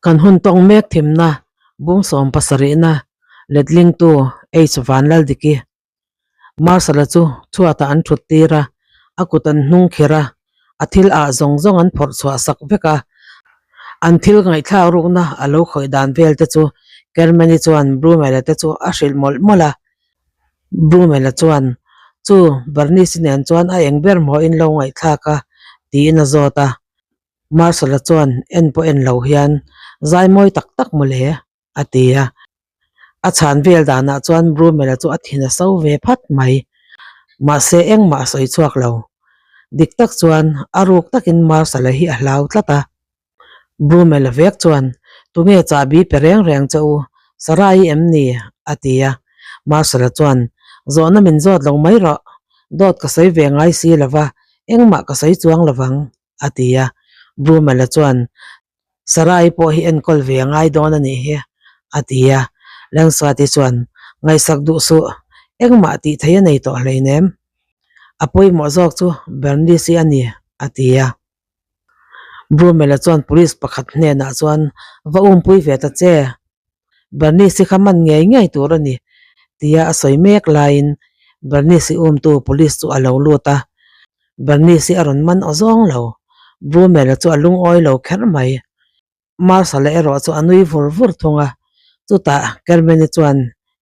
Kan hun tawng mek thimna bung sawm pasarihna letlingtu H Vanlaldiki Marshal-a chu chhuatah an thut tir a, a kut an hnung kher a, a thil ah zawng zawng an phawrh chhuah sak vek a. An thil ngaihthlak rukna a lo khawih dan vel te chu Kermani chuan Brumel-a te chu a hrilh mawlh mawlh a. Brumel-a chuan, Chu, Bernice-i nen chuan a eng ber maw in lo ngaihthlak a? tiin a zawt a. Marshal-a chuan en pawh en lo hian, Zai mawi tak tak mawle, a ti a. A chhan vel danah chuan Brumel-a chu a thin a so ve phat mai. Mahse engmah a sawi chhuak lo. Dik tak chuan a ruk takin Marshal-a hi a hlau tlat a. Brumel-a vek chuan, Tunge chahbi pe reng reng che u, Sarai em ni? a ti a. Marshal-a chuan, Zawhna min zawt lo mai rawh. Dawt ka sawi ve ngai si lo va, engmah ka sawi chuang lo vang, a ti a. Brumel-a chuan, Sarai pawh hi enkawl ve a ngai dawn a nih hi, a ti a. Langsati chuan, Ngaihsak duh suh, engmah tih theih a nei tawh hleinem. A pawimawh zawk chu Bernice-i a ni, a ti a. Brumel-a chuan police pakhat hnenah chuan, Va umpui ve ta che, Bernice-i kha man ngei ngei tur a ni, tia a sawi mek laiin Bernice-i umtu police chu a lo lut a. Bernice-i a rawn man aw zawng lo. Brumel-a chu a lungawi lo kher mai. Marshall-a erawh chu a nui vur vur thung a, chutah Kermeni chuan,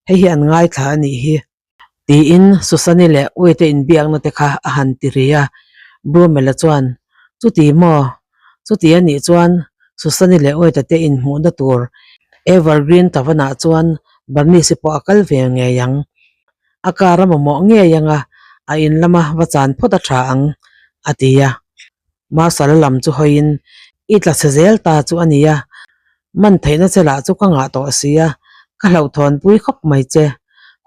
Hei hi an ngaithla a nih hi, tiin Susani leh Uite inbiakna te kha a han ti ri a. Brumel-a chuan, Chuti maw? Chuti a nih chuan Susani leh Uite te inhmuhna tur Evergreen Tavern-ah chuan Bernice-i pawh a kal ve ngei ang. A car a mamawh ngei ang a, a in lama va chan phawt a tha ang, a ti a. Marshal-a lam chu hawiin, I tla chhe zel ta chu a nia, man theihna che lah chu ka ngah tawh si a, ka hlauhthawnpui khawp mai che.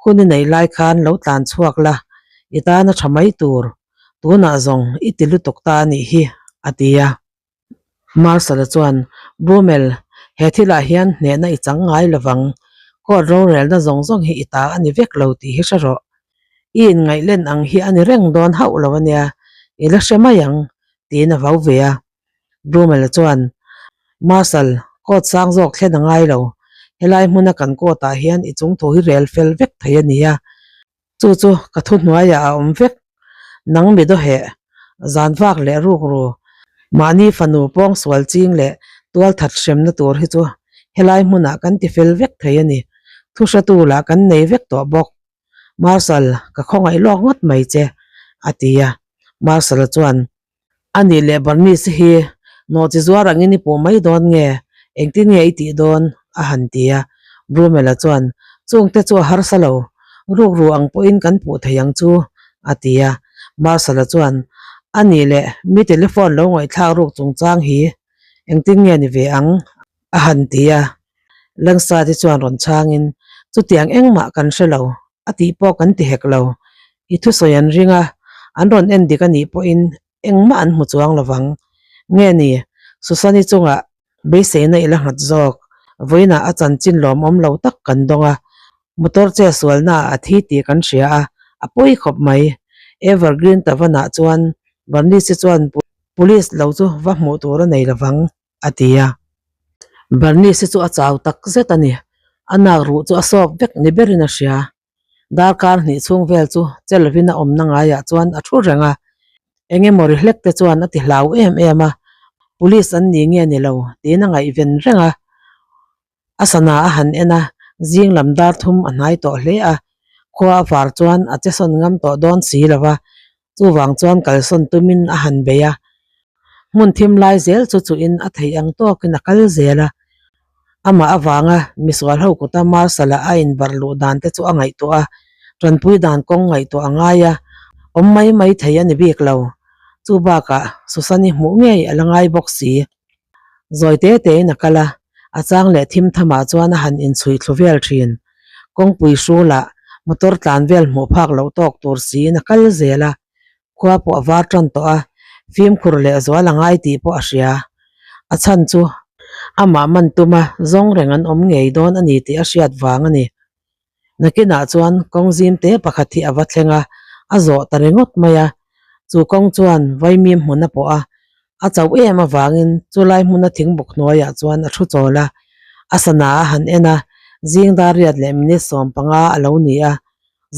Hun i neih lai khan lo tlan chhuak la, i tan a tha mai tur. Tunah zawng i ti lutuk ta a nih hi, a ti a. Marshal-a chuan, Brummel, he thilah hian hnehna i chang ngai lovang. Court rorelna zawng zawng hi i ta a ni vek lo tih hi hre rawh. I inngaih len ang hi a ni reng dawn hauh lo a nia, i la hre mai ang, tiin a vau ve a. Brummel-a chuan, Marshal, court sang zawk thlen a ngai lo. Helai hmuna kan court-ah hian i chungthu hi rel fel vek thei a nia. Chu chu ka thuhnuaiah a awm vek. Nang mi dawheh, zan vak leh ruk ru, mahni fanu pawng sual ching leh tual that hremna tur hi chu helai hmunah kan ti fel vek thei a ni. Thuhretu lah kan nei vek tawh bawk. Marshal, ka khawngaih lawk ngawt mai che, a ti a. Marshal-a chuan, A nih leh Bernice hi nawhchi zuar angin i puh mai dawn nge? Engtin nge i tih dawn? a han ti a. Brumel-a chuan, Chungte chu a harsa lo, rukru ang pawhin kan puh thei ang chu, a ti a. Marshal-a chuan, A nih leh mi telephone lo ngaihthlak ruk chungchang hi engtin nge ni ve ang? a han ti a. Langsati chuan rawn chhangin, Chutiang engmah kan hre lo, a tih pawh kan ti hek lo. I thusawi an ring a, an rawn en dik a nih pawhin engmah an hmu chuang lo vang. Nge ni, Susani chungah beiseina i la nghat zawk. Vawiinah a chanchin lawmawm lo tak kan dawng a, motor che sualnaah a thi tih kan hria a, a pawi khawp mai. Evergreen Tavern-ah chuan Bernice-i chuan police lo chu va hmuh tur a nei lo vang. a ti a. Bernice chu a chau tak zet a ni. A nak ruh chu a sawp vek ni berin a hria. Darkar hnih chhung vel chu che lovin a awmna ngaiah chuan a thu reng a. Eng emaw ri hlek te chuan a ti hlau em em a, Police an ni nge ni lo tiin a ngaihven reng a. A sana a han en a, zing lam dar thum a hnai tawh hle a, khua a var chuan a che sawn ngam tawh dawn si lo va, chuvang chuan kalsawn tumin a han bei a. Hmun thim lai zel chu chuhin a theih ang tawkin a kal zel a, amah avanga misual ho kuta Marshal-a a inbarh luh dan te chu a ngaihtuah a, tanpui dan kawng ngaihtuah a ngai a, awm mai mai thei a ni bik lo. Chu bakah Susan-i hmuh ngei a la ngai bawk si. Zawi te tein a kal a, a chang leh thim thamah chuan a han inchhui thlu vel thin. Kawngpui hrulah motor tlan vel hmuh phak loh tawk tur siin a kal zel a, khua pawh a var tan tawh a, fimkhur leh zual a ngai tih pawh a hria. A chhan chu amah man tuma zawng reng an awm ngei dawn a ni tih a hriat vang a ni. Nakinah chuan kawng zim te pakhat hi a va thleng a, a zawh ta ringawt mai a. Chu kawng chuan vaimim hmun a pawh a, A chauh em avangin chulai hmuna thingbuk hnuaiah chuan a thu chawl a, a sana a han en a, zing dar riat leh minute 15 a lo ni a,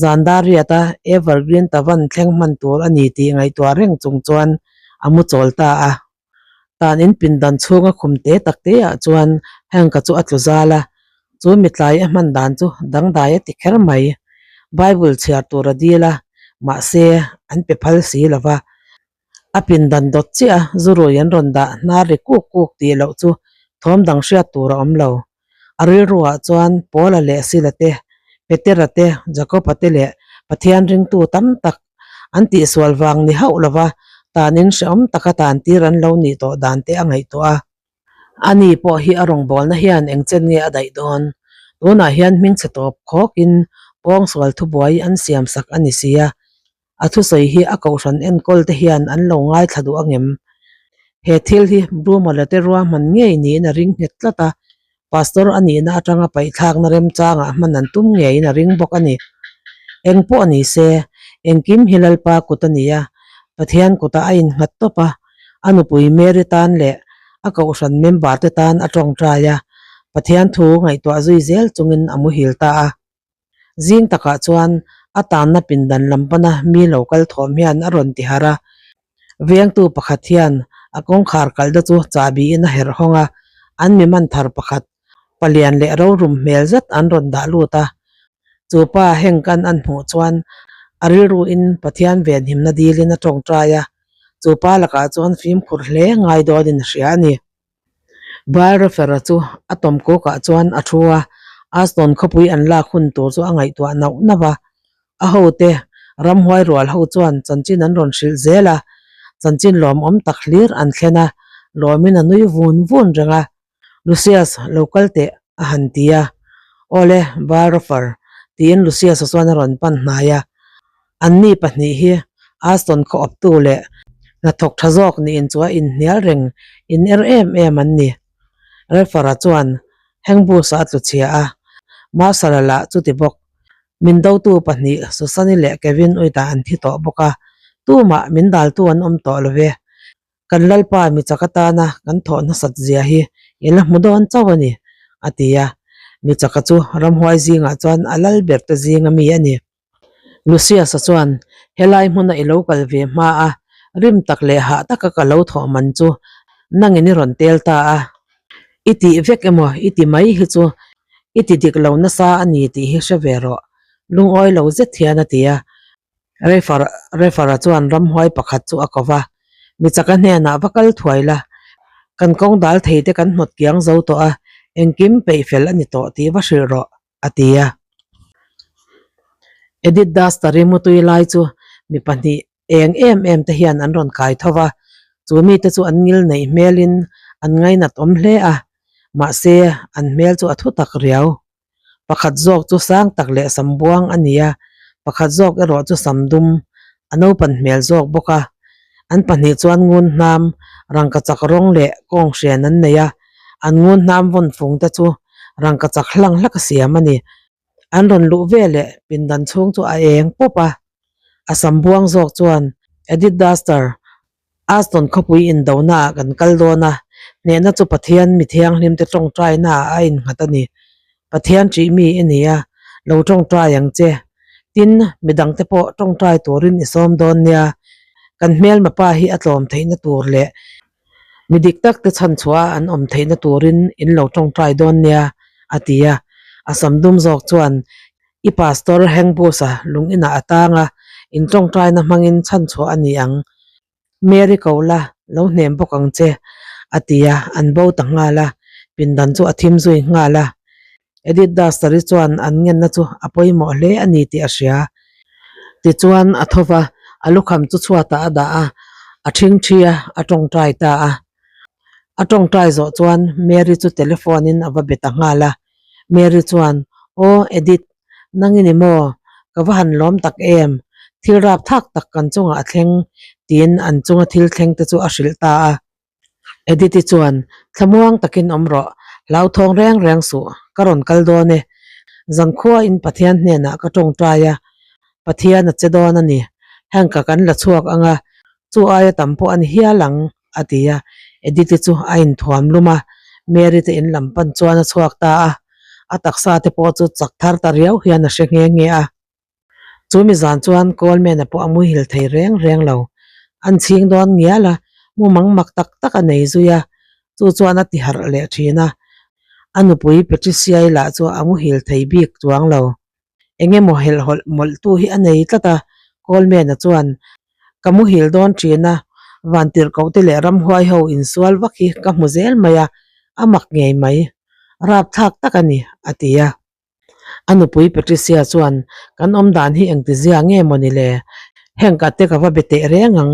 zan dar riata Evergreen Tavern thleng hman tur a ni tih ngaihtuah reng chung chuan a mu chawl ta a. Tan in pindan chhunga khum te tak te ah chuan Hank-a chu a tlu zal a, chu mitlai a hman dan chu dangdai a ti kher mai. Bible chhiar tur a dil a, mahse an pe phal si lo va. A pindan dawt chiah a, zu rui an rawn dah hnar ri kuk kuk tih loh chu thawm dang hriat tur a awm lo. A rilruah chuan Paula leh Sila te, Petera te, Jakoba te leh Pathian ringtu tam tak an tihsual vang ni hauh lova tanin hrehawm taka tantir an lo nih tawh dan te a ngaihtuah a. Ani pawh hi a rawngbawlna hian eng chen nge a daih dawn? Tunah hian hmingchhe tawp khawkin pawngsual thubuai an siamsak a ni sia. A thusawi hi a kohhran enkawl te hian an lo ngaithla duh angem? He thil hi Brumala te ruahman ngei niin a ring nghet tlat a, Pastor a nihna atanga paihthlakna remchangah hman an tum ngeiin a ring bawk a ni. Eng pawh a ni se, engkim hi Lalpa kut a ni a, Pathian kutah a innghat tawp a, a nupui Mary tan leh a kohhran member te tan a tawngtai a, Pathian thu ngaihtuah zui zel chungin a muhil ta a. Zing takah chuan a tanna pindan lam pana mi lo kal thawm hian a rawn ti harh a. Vengtu pakhat hian a kawngkhar kalhna chu chahbi in a herh hawng a, an mi man thar pakhat, palian leh rorum hmel zet an rawn dah lut a. Chu pa heng kan an hmuh chuan a rilru in Pathian venhimna dilin a tawngtai a, chu pa lakah chuan fimkhur hle ngai dawnin a hria a ni. Balrafera chu a tawmkawkah chuan a thu a, Aston khawpui an lak hun tur chu a ngaihtuah nauh nauh a. A hote, ramhuai rual ho chuan chanchin an rawn hrilh zel a, chanchin lawmawm tak hlir an thlen a, lawmin a nui vun vun reng a. Lucius, lo kal teh, a han ti a. Awle, Balrafer, tiin Lucius-a chuan a rawn pan hnai a. Anni pahnih hi Aston khaw awptu leh hnathawk tha zawk niin chu a inhnial reng in er em em an ni. Refer-a chuan Hangbus-a a tlu chhia a, Marshall-a lah chuti bawk. Min dotu pahnih Susan-i leh Kevin Uita an thi tawh bawk a, tumah min daltu an awm tawh lo ve. Kan Lalpa mi chak atana kan thawh nasat zia hi i la hmu dawn chauh a ni, a ti a. Mi chaka chu ramhuai zingah chuan a lal ber te zinga mi a ni. Lucius-a chuan, Helai hmuna i lo kal ve hma a, rim tak leh hah taka ka lo thawh man chu nangin i rawn tel ta a. I tih vek emaw i ti mai hi chu i ti dik lo nasa a ni tih hi hre ve rawh, lungawi lo zet hian a ti a. Refer-a chuan ramhuai pakhat chu a ko va, Mi chaka hnenah va kal thuai la, kan kawng dal thei te kan hnawt kiang zo tawh a, engkim peih fel a ni tawh tih va hrilh rawh. a ti a. Edith Duster-i mutui lai chu mi pahnih eng em em te hian an rawn kai tho va, chu mite chu an ngil neih hmelin an ngainat awm hle a, mahse an hmel chu a thu tak riau. Pakhat zawk chu sang tak leh sam buang a ni a, pakhat zawk erawh chu sam dum, a naupan hmel zawk bawk a. An pahnih chuan ngun hnam, rangkachak rawng leh kawng hrian an nei a, an ngun hnam vawn fung te chu rangkachak hlang hlak a siam a ni. An rawn luh ve leh pindan chhung chu a eng pawp a, a sam buang zawk chuan Edith Duster, Aston khawpui indona ah kan kal dawn a, hnehna chu Pathian mi thianghlim te tawngtaina ah a innghat a ni. Pathian ṭih mi i ni a, lo tawngtai ang che. Tin, midangte pawh tawngtai turin i sawm dawn nia. Kan hmelma pa hi a tlawm theihna tur leh Mi dik tak te chhan chhuah a an awm theihna turin in lo tawngtai dawn nia, a ti a. A sam dum zawk chuan, I pastor Hank Bush-a lung inah a tang a, in tawngtaina hmangin chhan chhuah a ni ang. Mary ko la, lo hnem bawk ang che, a ti a, an bo ta nghal a, pindan chu a thim zui nghal a. Edith Duster-i chuan an ngenna chu a pawimawh hle a ni tih a hria. Tichuan a tho va, a lukham chu chhuatah a dah a, a ṭhingṭhi a, a ṭawngṭai ta a. A ṭawngṭai zawh chuan Mary chu telephone in a va be ta nghal a. Mary chuan, Aw Edith, nang i ni maw? Ka va han lawm tak em? Thil rapthlak tak kan chungah a thleng, tiin an chunga thil thleng te chu a hrilh ta a. Edith-i chuan, Thlamuang takin awm rawh, hlauthawng reng reng suh, ka rawn kal dawn e. Zankhuain Pathian hnenah ka tawngtai a, Pathian a che dawn a ni. Heng ka kan la chhuak ang a, chu aia tam pawh a ni hial ang, a ti a. Edith-i chu a inthuam lum a, Mary te in lam pan chuan a chhuak ta a. A taksa te pawh chu chak thar ta riau hian a hre nghe nghe a. Chu mi zan chuan Coleman-a pawh a muhil thei reng reng lo. An chhing dawn ngial a, mumang mak tak tak a nei zui a, chu chuan a ti harh leh thin a. A nupui Patricia-i lah chu a muhil thei bik chuang lo. Eng emaw helhhawlh mawlhtu hi a nei tlat a, Coleman-a chuan, Ka muhil dawn thin a, vantirhkohte leh ramhuai ho insual vak hi ka hmu zel mai a, a mak ngei mai. Rapthlak tak a ni, a ti a. A nupui Patricia chuan, Kan awm dan hi engtizia nge maw ni le? Heng ka te ka va be teh reng ang,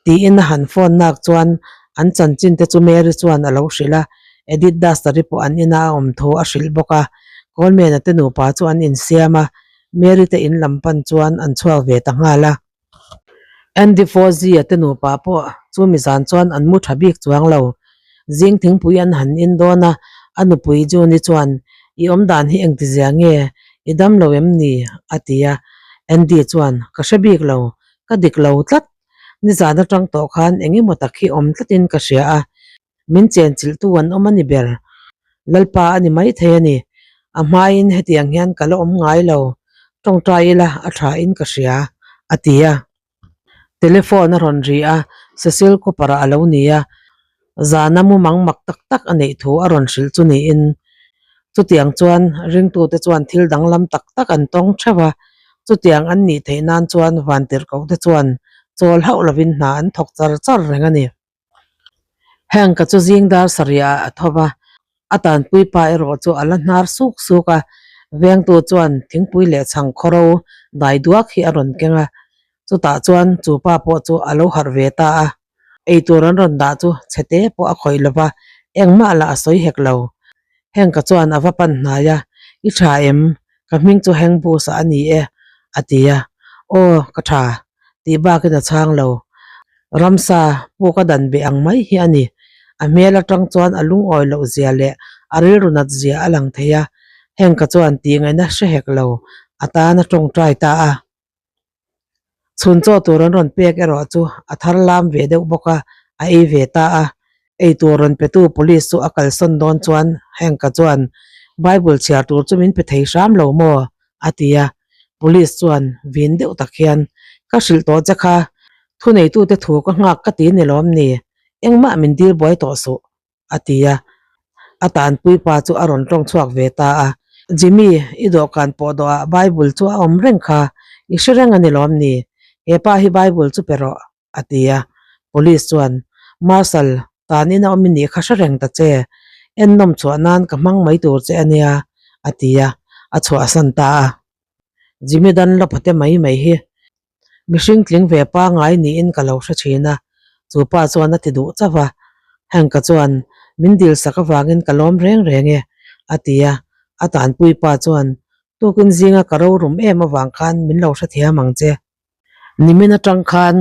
tiin a han phone nak chuan an chanchin te chu Mary chuan a lo hrilh a, Edith Duster-i pawh an ina a awm thu a hrilh bawk a. Coleman-a te nupa chu an insiam a, Mary te in lam pan chuan an chhuak ve ta nghal a. Andy Fozzie-a te nupa pawh chu mizan chuan an mu tha bik chuang lo. Zing thingpui an han in dawn a, a nupui June-i chuan, I awm dan hi engtizia nge? I dam lo em ni? a ti a. Andy chuan, Ka hre bik lo, ka dik lo tlat. Nizan atang tawh khan eng emaw tak hi awm tlatin ka hria a, min chenchilhtu an awm a ni ber. Lalpa a ni maithei a ni. A hmain hetiang hian ka la awm ngai lo, tawngtai ila a thain ka hria, a ti a. Telephone a rawn ri a, Cecil Cooper-a a lo ni a, zana mumang mak tak tak a neih thu a rawn hrilh chu niin. Chutiang chuan ringtute chuan thil danglam tak tak an tawng theuh a, chutiang an nih theih nan chuan vantirhkohte chuan chawl hauh lovin hna an thawk char char reng a ni. Heng ka chu zing dar sarih ah a tho va, a tanpui pa erawh chu a la hnar suk suk a, vengtu chuan thingpui leh chhang khawro dai duak hi a rawn keng a, chutah chuan chu pa pawh chu a lo harh ve ta a, eitur an rawn dah chu chhete pawh a khawih lo va, engmah lah a sawi hek lo. Heng ka chuan a va pan hnai a, I tha em? Ka hming chu Heng Bus-a a ni e, a ti a. Aw, ka tha, tih bakin a chhang lo. Ramsa puk a dan beh ang mai hi a ni. A hmel atang chuan a lungawi loh zia leh a rilru nat zia a lang thei a. Heng ka chuan tih ngaihna hre hek lo, a tan a tawngtai ta a. Chhun chaw tur an rawn pek erawh chu a thar lam ve deuh bawk a, a ei ve ta a. Eitur rawn petu police chu a kalsawn dawn chuan Hank-a chuan, Bible chhiar tur chu min pe thei hram lo maw? a ti a. Police chuan vin deuh tak hian, Ka hrilh tawh che kha, thuneitute thu ka nghak ka ti ni lawm ni? Engmah min dil buai tawh suh, a ti a. A tanpui pa chu a rawn tawng chhuak ve ta a. Jimmy, i dawhkan pawh dawhah Bible chu a awm reng kha, i hre reng a ni lawm ni? He pa hi Bible chu pe rawh, a ti a. Police chuan, Marshal, tanin a awm i nih kha hre reng ta che, ennawm chhuah nan ka hmang mai tur che a nia, a ti a, a chhuahsan ta a. Jimmy Dunlop a te mai mai hi mihring tling ve pangngai niin ka lo hre thin a, chu pa chuan a ti duh chauh a. Hank-a chuan, Min dil sak avangin ka lawm reng reng e, a ti a. A tanpui pa chuan, Tukin zinga ka rorum em avang khan min lo hrethiam ang che. Nimin atang khan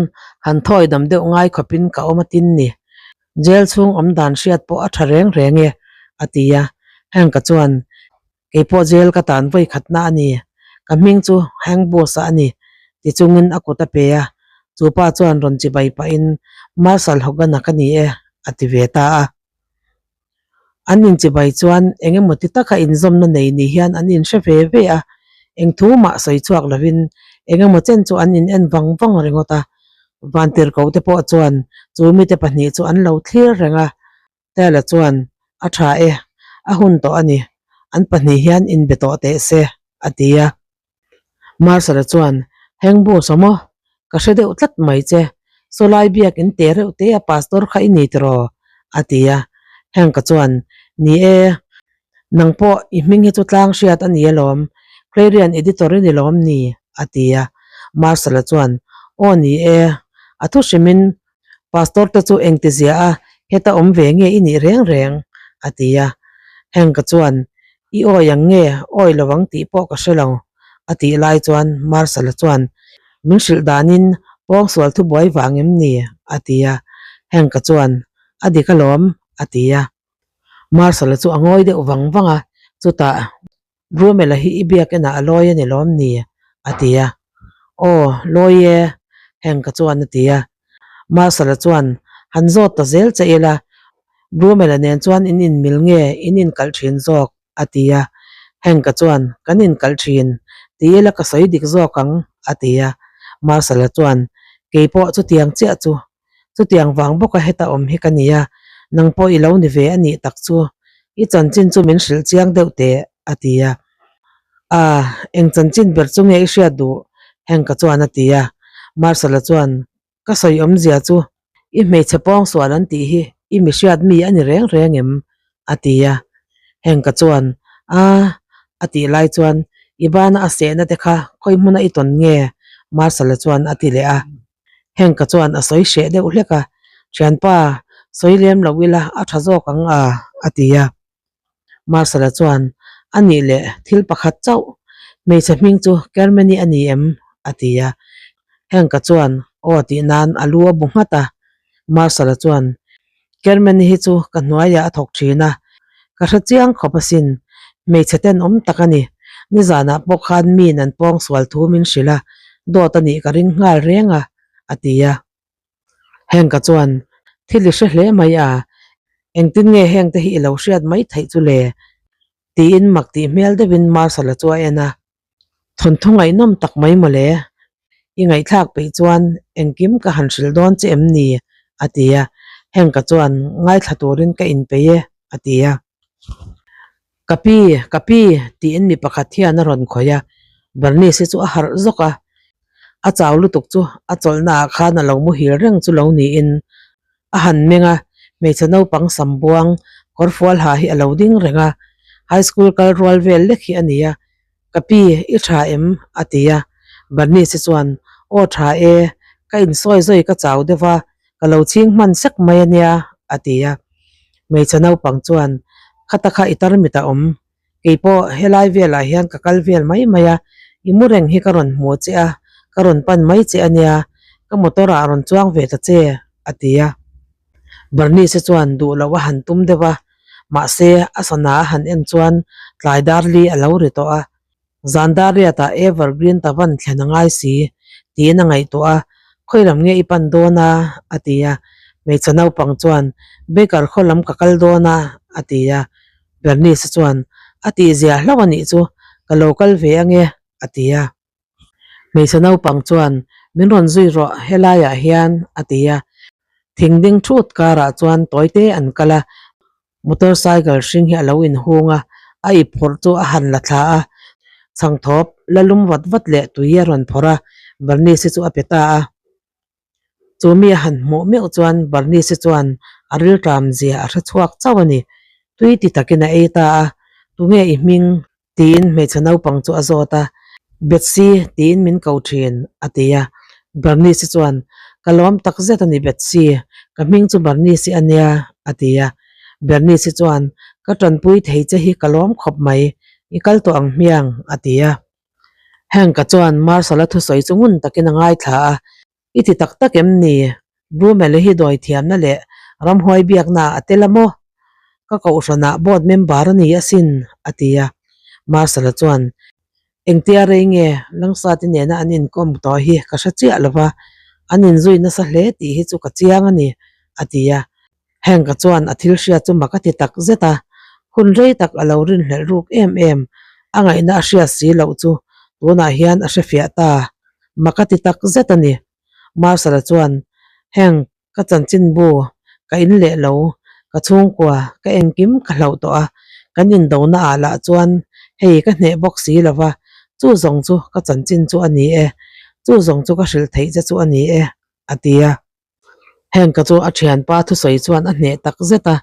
han thawi dam deuh ngai khawpin ka awm a tin ni. Jail chhung awm dan hriat pawh a tha reng reng e, a ti a. Hank-a chuan, Kei pawh jail ka tan vawi khatna a ni. Ka hming chu Hank Boss-a a ni, ti chungin a kut a pe a. Chu pa chuan rawn chibai pahin, Marshal Hogan-a ka ni e, a ti ve ta a. An inchibai chuan eng emaw ti taka inzawmna nei ni hian an inhre ve ve a, eng thu mah sawi chhuak lovin eng emaw chen chu an in en vang vang ringawt a. Vantirhko te pawh chuan chu mite pahnih chu an lo thlir reng a. Tela chuan, A tha e, a hun tawh a ni, an pahnih hian inbe tawh teh se, a ti a. Marshal-a chuan, Heng boss a maw? Ka hre deuh tlat mai che. Sawlai biak in te reuh te a pastor kha i ni tiraw? a ti a. Hank-a chuan, Ni e, nang pawh i hming hi chu tlang hriat a ni alawm, Clarion editor i ni lawm ni? a ti a. Marshal-a chuan, Aw ni e, a thu hrimin Pastor te chu engtizia a heta awm ve nge i nih reng reng? a ti a. Hank-a chuan, I awi ang nge, awi lo ang tih pawh ka hre lo, a tih lai chuan Marshal-a chuan, Min hrilh danin pawngsual thubuai vang em ni? a ti a. Hank-a chuan, A dik alawm, a ti a. Marshal-a chu a ngawi deuh vang vang a, chutah, Brumel-a hi i biak enah a lawi a ni lawm ni? a ti a. Aw, lawi e, Hank-a chuan a ti a. Marshal-a chuan, Han zawt ta zel che ila, Brumel-a nen chuan in inmil nge in inkalh thin zawk? a ti a. Hank-a chuan, Kan inkalh thin, ti ila ka sawi dik zawk ang, a ti a. Marshall-a chuan, Kei pawh chutiang chiah chu. Chutiang vang bawka heta awm hi ka ni a, nang pawh i lo ni ve a nih tak chu. I chanchin chu min hrilh chiang deuh teh, a ti a. A, eng chanchin ber chu nge i hriat duh? Hank-a chuan a ti a. Marshall-a chuan, Ka sawi awmzia chu i hmeichhe pawng sual an tih hi i mi hriat mi a ni reng reng em? a ti a. Hank-a chuan, A, a tih lai chuan i bana a sehna te kha khawi hmuna i tawn nge? Marshall-a chuan a ti leh a. Hank-a chuan a sawi hreh deuh hlek a, Thianpa, sawi lem lo ila a tha zawk ang a, a ti a. Marshall-a chuan, A nih leh, thil pakhat chauh. Hmeichhe hming chu Kermeni a ni em? a ti a. Hank-a chuan, Aw tih nan a lu a bu nghat a. Marshall-a chuan, Kermeni hi chu ka hnuaiah a thawk thin a, ka hre chiang khawp asin. Hmeichhe tenawm tak a ni. Nizanah pawh khan miin an pawng sual thu min hrilh a, dawt a nih ka ring nghal reng a, a ti a. Hank-a chuan, Thil i hre hle mai a, engtin nge heng te hi i lo hriat mai theih chu le? tiin mak tih hmel deuhin Marshall-a chu a en a. Thawnthu ngaihnawm tak mai mawle, i ngaihthlak peih chuan engkim ka han hrilh dawn che em ni? a ti a. Hank-a chuan, Ngaithla turin ka inpeih e, a ti a. Ka pi, ka pi, tiin mi pakhat hian a rawn khawih a, Bernice-i chu a harh zawk a, a chau lutuk chu a chawlhna ah khan a lo muhil reng chu lo niin a han meng a, hmeichhe naupang sam buang kawr fual ha hi a lo ding reng a, high school kal rual vel lek hi a ni a, Ka pi, i tha em? a ti a, Bernice-i chuan, Aw tha e, ka insawi zawi ka chau deuh va, Ka lo chhing hman sek mai a nia, a ti a. Hmeichhe naupang chuan, Khata kha i tarmit a awm. Kei pawh helai velah hian ka kal vel mai mai a, i mu reng hi ka rawn hmu che a, ka rawn pan mai che a nia, ka motor ah rawn chuang ve ta che, a ti a. Bernice chuan duh loh a han tum deuh a, mahse a sana a han en chuan tlai dar li a lo ri tawh a. Zandariatah Evergreen Tavan thlen a ngai si, tiin a ngaihtuah a, Khawi lam nge i pan dawn a? a ti a. Hmeichhe naupang chuan, Baker khaw lam ka kal dawn a, a ti a. Bernice chuan, A tihzia hlauh a nih chu, ka lo kal ve ange, a ti a. Hmeichhe naupang chuan, Min rawn zui rawh helaiah hian, a ti a. Thing ding thut karah chuan tawite an kal a, Motorcycle hring hi a lo inhung a, a ip phawrh chu a han la thla a, chhangthawp la lum vat vat leh tui a rawn phawrh a, Bernice-i chu a pe ta a. Chu mi a han hmuh meuh chuan Bernice-i chuan a rilṭam zia a hre chhuak chauh a ni. Tui ti takin a ei ta a, Tunge i hming? Tiin hmeichhe naupang chu a zawt a, Betsy tiin min ko thin, a ti a. Bernice chuan, Ka lawm tak zet a ni Betsy, ka hming chu Bernice a nia, a ti a. Bernice chuan, Ka tanpui thei che hi ka lawm khawp mai, i kal tawh ang hmiang, a ti a. Hank-a chuan Marshall-a thusawi chu ngun takin a ngaithla a, I ti tak tak em ni? Brumel-i hi dawi thiamna leh ramhuai biakna a tel a maw? Ka kohhranah board member a ni asin, a ti a. Marshall-a chuan, Engtia rei nge Langsati nena an inkawm tawh hi ka hre chiah lo va, an inzui nasa hle tih hi chu ka chiang a ni, a ti a. Hank-a chuan a thil hriat chu mak a ti tak zet a, hun rei tak a lo rinhlelh ruk em em, a ngaihna a hriat si loh chu tunah hian a hrefiah ta. Mak a ti tak zet a ni. Marshall-a chuan, Hank, ka chanchinbu, ka in leh lo, ka chhungkua, ka engkim ka hlauh tawh a, kan indona ah lah chuan hei ka hneh bawk si lo va, chu zawng chu ka chanchin chu a ni e, chu zawng chu ka hrilh theih che chu a ni e, a ti a. Hank-a chu a thianpa thusawi chuan a hneh tak zet a,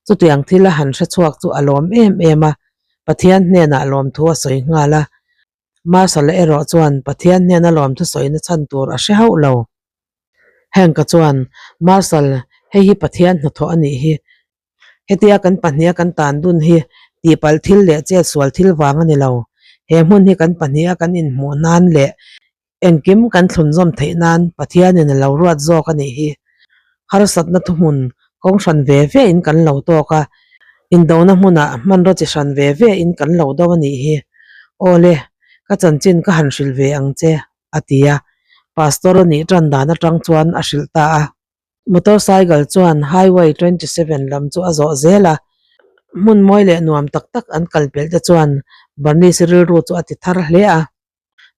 chutiang thil a han hre chhuak chu a lawm em em a, Pathian hnenah lawmthu a sawi nghal a. Marshall-a erawh chuan Pathian hnena lawmthu sawina chhan tur a hre hauh lo. Hank-a chuan, Marshall, hei hi Pathian hnathawh a nih hi. Hetia kan pahniha kan tan dun hi tihpalh thil leh chet sual thil vang a ni lo. He hmun hi kan pahniha kan inhmuh nan leh engkim kan thlunzawm theih nan Pathianin a lo ruat zawk a nih hi. Harsatna thuhmun kawng hran ve ve in kan lo tawk a, indona hmunah hmanraw chi hran ve ve in kan lo do a nih hi. Aw le, ka chanchin ka han hrilh ve ang che, a ti a. Pastor a nih tan dan atang chuan a hrilh ta a. Motorcycle chuan Highway 27 lam chu a zawh zel a, hmun mawi leh nuam tak tak an kal pelh te chuan Bernice rilru chu a ti thar hle a.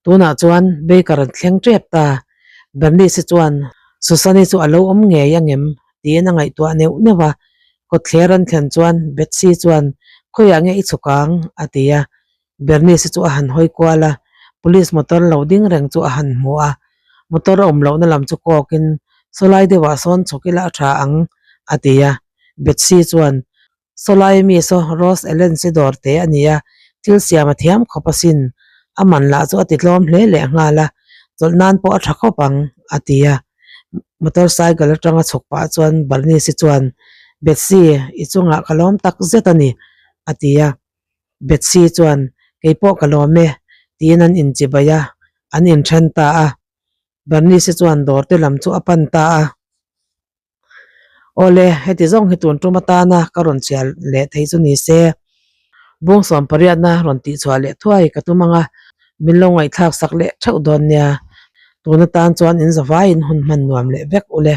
Tunah chuan Baker an thleng tep ta. Bernice chuan Susan-i chu a lo awm ngei angem tiin a ngaihtuah neuh neuh a. Kawtthler an thlen chuan Betsy chuan, Khawiah nge i chhuk ang? a ti a. Bernice chu a han hawi kual a, police motor lo ding reng chu a han hmu a. Motor a awm lohna lam chu kawkin, Sawlai deuhah sawn chhuk ila a tha ang, a ti a. Betsy chuan, Sawlai mi saw Rose Ellen si dawr te a ni a, thil siam a thiam khawp asin. A man lah chu a ti tlawm hle leh nghal a, chawlh nan pawh a tha khawp ang, a ti a. Motorcycle atanga chhuk pah chuan Bernice chuan, Betsy, i chungah ka lawm tak zet a ni, a ti a. Betsy chuan, Kei pawh ka lawm e, tiin an inchibai a, an inthen ta a. Bernice chuan dawr te lam chu a pan ta a. Awle, heti zawng hi tun tum atana ka rawn chhiar leh thei chu ni se. Bawngsawm pariatna rawn tihchhuah leh thuai ka tum ang a, min lo ngaihthlak sak leh theuh dawn nia. Tun atan chuan in zavaiin hun hman nuam leh vek ule.